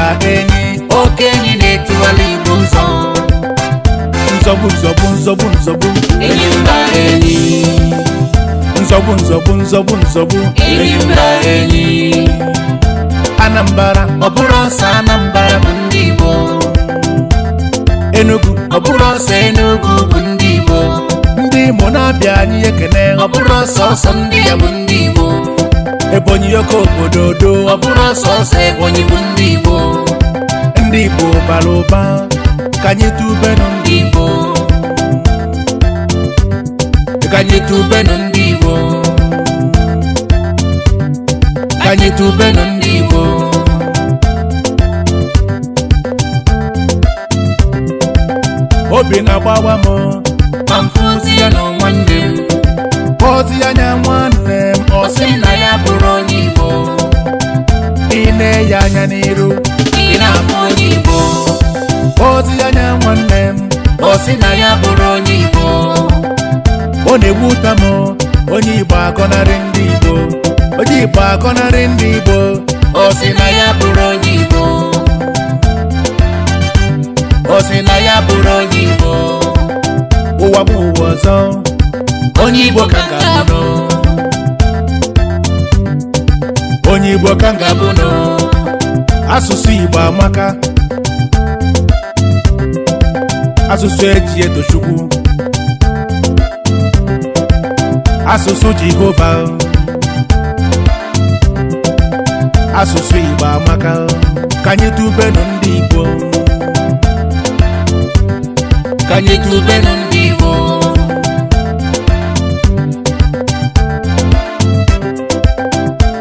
Mba enyi, Oke enyi na-etiwala Igbo nzọ. Nzọgbu nzọgbu nzọgbu nzọgbu. Enyi mba enyi. Nzọgbu nzọgbu nzọgbu nzọgbu. Enyi mba enyi. Anambra, Ọ bụrụ ọsọ Anambra bụ ndị Igbo. Enugu, Ọ bụrụ ọsọ Enugu bụ ndị Igbo. Ndị Imo na-abịa, anyị ekene. Ọ bụrụ ọsọ ọsọ ndị ya bụ ndị Igbo. Ebonyi, oke obodo do. Ọ bụrụ ọsọ ọsọ Ebonyi bụ ndị Igbo. Ndị Igbo bara ụba, ka anyị tubenu ndị Igbo. Ka anyị Tubenu ndị Igbo. Ka anyị tubenu ndị Igbo. Obi na-agbawa m ma mfụzi ya na nwanne m. Kpọzi anya nwanne m. Ọ Ọ sị sị na ya bụrụ onye Igbo. Ị na-eyi anya n'iru, ị na-afụ onye Igbo. Kpọzi anya nwanne m. Ọ sị na ya bụrụ onye Igbo. Ọ na-ewute m, onye Igbo agọnarị ndị Igbo, onye Igbo agọnarị ndị Igbo. Ọ sị na ya bụrụ onye Igbo. Ọ sị na ya bụrụ onye Igbo. Ụwa bụ ụwa ọzọ. Onye Igbo ka m ga-abụ. Onye Igbo ka m ga-abụ. Asụsụ Igbo amaka, asụsụ eji eto Chukwu, asụsụ Jehova. Asụsụ Igbo amaka, ka anyị tubenu ndị Igbo. Ka anyị tubenu ndị Igbo.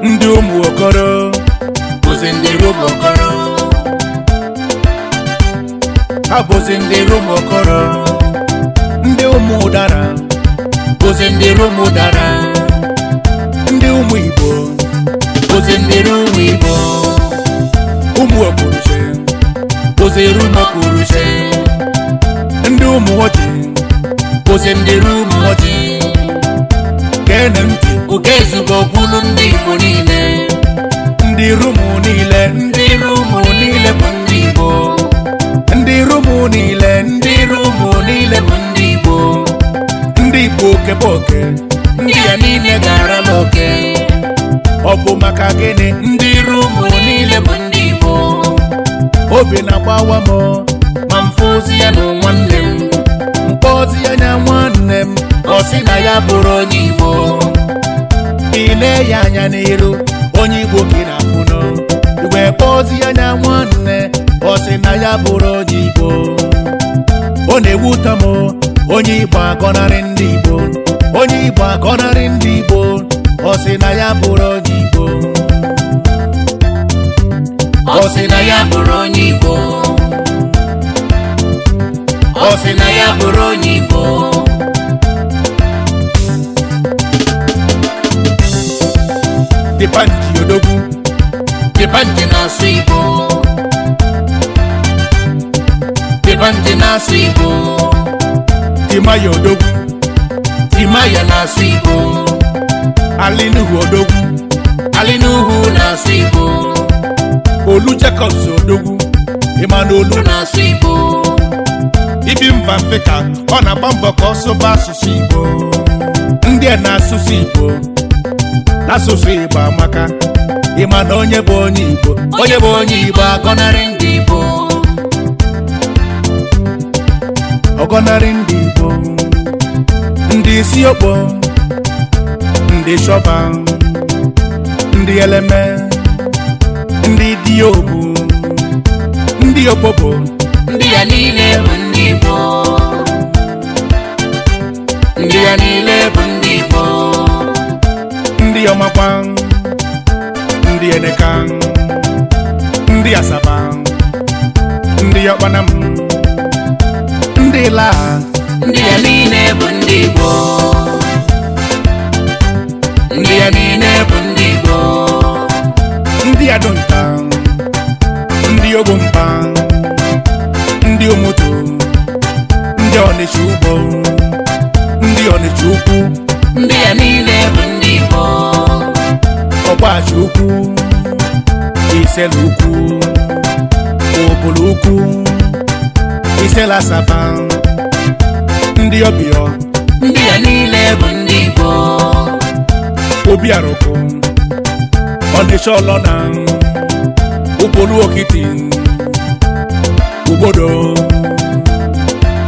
Ndị ụmụ okoro bụzi ndị Rumuokoro. Ha bụzi ndị Rumuokoro. Ndị ụmụ ụdara bụzi ndị Rumudara. Ndị ụmụ Igbo bụzi ndị Rumu Igbo. Ụmụ Okwuruche bụzi Rumokwuruche. Ndị ụmụ ọjị bụzi ndị Rumuọjị. Geenụ ntị. Uke ezugbo gwulu ndị Igbo niile. Ndị Rumu niile, ndị Rumu niile bụ ndị Igbo. Ndị Rumu niile, ndị Rumu niile bụ ndị Igbo. Ndị Igbo kebe oke. Ndị ya niile gara n'oke. Ọ bụ maka gịnị? Ndị Rumu niile bụ ndị Igbo. Obi na-agbawa m ma mfụzi ya na nwanne m. Mkpọzi anya nwanne m. Ọ sị na ya bụrụ onye Igbo. Ị na-eyi anya n'iru, onye Igbo ka ị na-afụnụ igwe. Kpọzi anya nwanne, ọ sị na ya bụrụ onye Igbo. Ọ na-ewute m, onye Igbo agọnarị ndị Igbo, onye Igbo agọnarị ndị Igbo, ọ sị na ya bụrụ onye Igbo. Ọ sị na ya bụrụ onye Igbo. Ọ sị na ya bụrụ onye Igbo. Dịpanji odogwu. Dịpanji na-asụ Igbo. Dịpanji na-asụ Igbo. Timaya odogwu. Timaya na-asụ Igbo. Alinuhu odogwu. Alinuhu na-asụ Igbo. Olu Jacobs odogwu, ịma na Olu na-asụ Igbo. Ibi mba mfe ka ọ na-agba mbọ ka ọ sụba asụsụ Igbo. Ndị a na-asụsụ Igbo, n'asụsụ Igbo amaka. Ịma na onye bụ onye Igbo, onye bụ onye Igbo agọnarị ndị Igbo. Ọgọnarị ndị Igbo, ndị isi okpo, ndị shọba, ndị eleme, ndị diobu, ndị opobo. Ndị ya niile bụ ndị Igbo. Ndị ya niile bụ ndị Igbo. Ndị ọmakwa, ndị eneka, ndị asaba, ndị ọkpanam, ndị laa. Ndị ya niile bụ ndị Igbo. Ndị ya niile bụ ndị Igbo. Ndị adụnta, ndị ogbompa, ndị omoto, ndị ọnịcha ugbo, ndị ọnịcha ukwu. Ndị ya niile bụ ndị Igbo. Ọgbachi ukwu, iselu ukwu. Ubulu Ukwu, Isela Saba, ndị Ọbịọ, Ndị a niile bụ ndị Igbo. Obi Arụkụ, Ọnịsha Ọlọna, Ụkpụrụ Okiti, Ugbodo,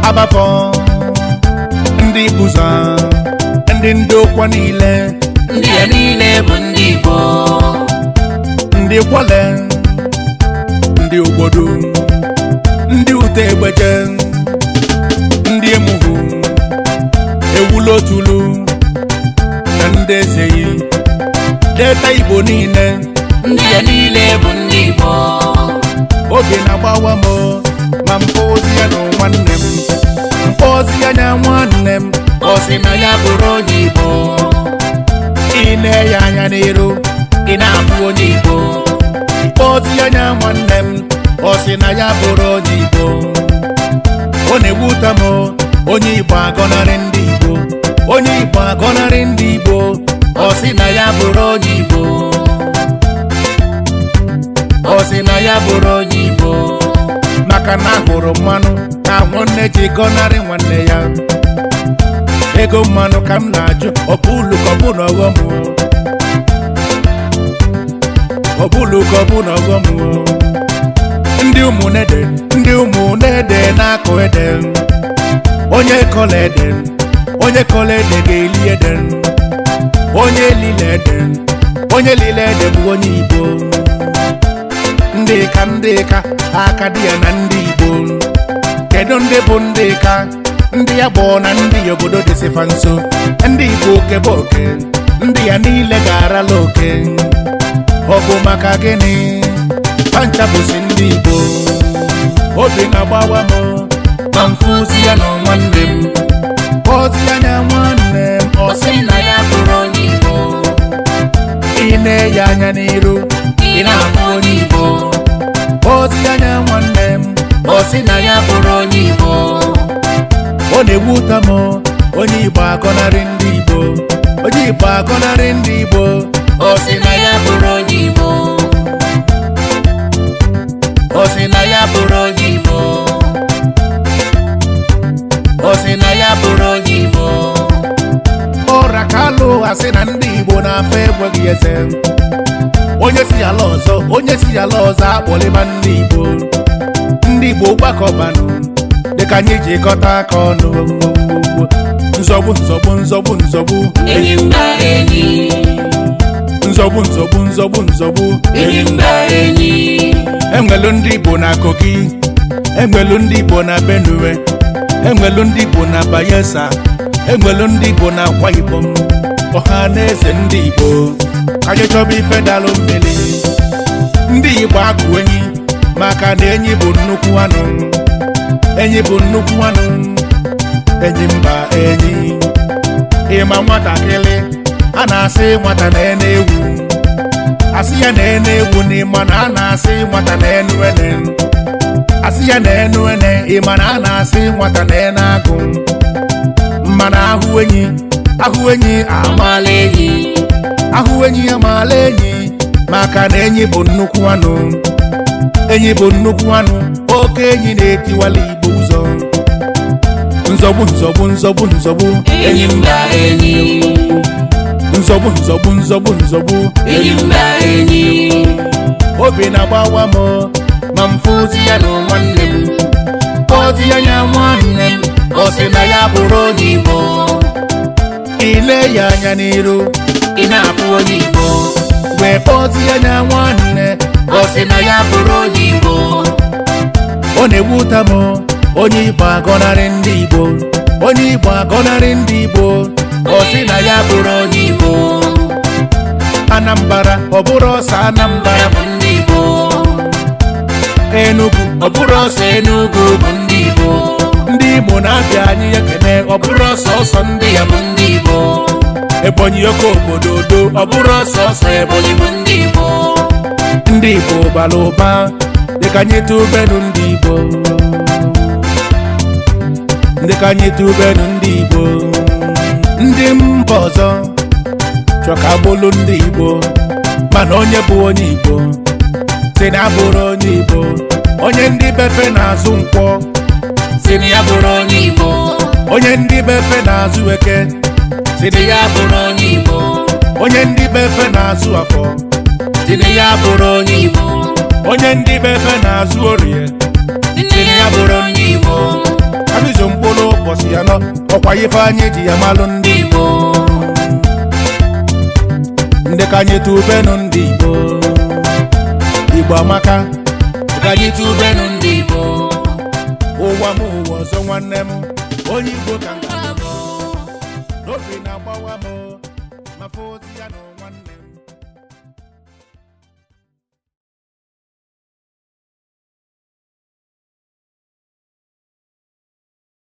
Abafọ, ndị Buza, ndị Ndokwa niile. Ndị a niile bụ ndị Igbo. Ndị Kwale, ndị Ogbodo, ndị Ute Egbeje, ndị Emuhu, Ewulotulu na ndị Ezeyi, Delta Igbo niile. Ndị a niile bụ ndị Igbo. Obi na-agbawa m ma mkpọzi ya na nwanne m, mkpọzi ya na nwanne m, Ọ sị na ya bụrụ onye Igbo. Ị na-eyi anya n'iru, Ị na-afụ onye Igbo. Mkpọzi ya na nwanne m, ọ sị na ya bụrụ onye Igbo. Ọ na-ewute m, onye Igbo agọnarị ndị Igbo, onye Igbo agọnarị ndị Igbo, Ọ sị na ya bụrụ onye Igbo. Ọ sị na ya bụrụ onye Igbo. Maka na ahụrụ mmanụ ka nwanne ji gọnarị nwanne ya. Ego mmanụ ka m na-ajụ, ọ bụ ulu ka ọ bụ na ọghọm o? Ọ bụ ulu ka ọ bụ na ọghọm o? Ndị ụmụnede, ndị ụmụnede na-akọ ede. Onye kọla ede, onye kọla ede ga-eli ede. Onye lile ede, onye lile ede bụ onye Igbo. Ndị ka, ndị ka aka dị ya na ndị Igbo. Kedu ndị bụ ndị ka? Ndị ya bụ na ndị obodo dịsịfa nso. Ndị Igbo kebe oke, ndị ya niile ga-arala oke. Ọ bụ maka gịnị pancha bụzi ndị Igbo? Obi na-agbawa m Ma mfụzi ya na nwanne m, ozi anya nwanne m, ọ ọ sị na ya bụrụ onye Igbo. Ị na-eyi anya n'iru, Ị na-afụ onye Igbo. Ozi anya nwanne m, Ọ sị na ya bụrụ onye Igbo. Ọ na-ewute m, onye Igbo agọnarị ndị Igbo, onye Igbo agọnarị ndị Igbo. Ọ sị na ya bụrụ onye Igbo. Ọ sị na ya bụrụ onye Igbo. Ọ sị na ya bụrụ onye Igbo. Ọra ka alụ asị na ndị Igbo na-afọ enweghị eze. Onye si ala ọzọ, onye si ala ọzọ akpọlịba ndị Igbo. Ndị Igbo gbakọbanụ dịka anyị jikọta aka ọnụ. Nzọgbu, nzọgbu, nzọgbu, nzọgbu. Enyi mba enyi. Nzọgbu, nzọgbu, nzọgbu, nzọgbu. Enyi mba enyi. Enwelu ndị Igbo na Kogi, enwelu ndị Igbo na Benue, enwelu ndị Igbo na Bayelsa, enwelu ndị Igbo na Akwa Ibom. Ọha na eze ndị Igbo, ka anyị chọba ife dalụ mmiri. Ndị Igbo akụ enyi, maka na enyi bụ nnukwu anụ. Enyi bụ nnukwu anụ. Enyi mba enyi. Ịma nwatakịrị a na-asị nwata na-ene ewu, asị ya na-ene ewu, na ịma na a na-asị nwata na-enu ene, asị ya na-enu ene. Ịma na a na-asị nwata na-ene agụ. Mana ahụ enyi, ahụ enyi Amaala enyi. Ahụ enyi amaala enyi, maka na enyi bụ nnukwu anụ. Enyi bụ nnukwu anụ. Oke enyi na-etiwala Igbo ụzọ. Nzọgbu, nzọgbu, nzọgbu, nzọgbu. Enyi mba enyi. Nzọgbu, nzọgbu, nzọgbu, nzọgbu. Enyi mba enyi. Obi na-agbawa m ma mfụzi ya na nwanne m, ozi anya nwanne m, ọ sị na ya bụrụ onye Igbo. Ile ya anya n'iru, Ị na-afụ onye Igbo. Wee kpọzi anya nwanne, Ọ sị na ya bụrụ onye Igbo. Ọ na-ewute m, onye Igbo agọnarị ndị Igbo, onye Igbo agọnarị ndị Igbo. Ọ sị na ya bụrụ onye Igbo. Anambra, ọ bụrụ ọsọ Anambra Ya bụ ndị Igbo. Enugu, Ọ bụrụ ọsọ Enugu bụ ndị Igbo. Ndị Igbo na-abịa, anyị ekene. Ọ bụrụ ọsọ ọsọ ndị Ya bụ ndị Igbo. Ebonyi, oke obodo do. Ọ bụrụ ọsọ ọsọ Ebonyi bụ ndị Igbo. Ndị Igbo bara ụba, dịka anyị tubenu ndị Igbo, dịka anyị tubenu ndị Igbo. Ndị mba ọzọ chọ ka bụlụ ndị Igbo, mana onye bụ onye Igbo si na abụrụ onye Igbo. Onye ndị befe na-azụ nkwọ si na ya bụrụ onye Igbo. Onye ndị befe na-azụ eke si na ya bụrụ onye Igbo. Onye ndị befe na-azụ afọ si na ya bụrụ onye Igbo. Onye ndị befe na-azụ orie si na ya bụrụ onye Igbo. Abịzụ mkpụrụ ụbọchị 4, ọkwa ife anyị ji ya malụ ndị Igbo. Ndị ka anyị tubenu ndị Igbo. Igbo amaka. Ka anyị tubenu ndị Igbo. Ụwa m ụwa ọzọ, nwanne m, onye Igbo ka nka n'obi na-agbawa m ma fụ ozi ya n'ụwa.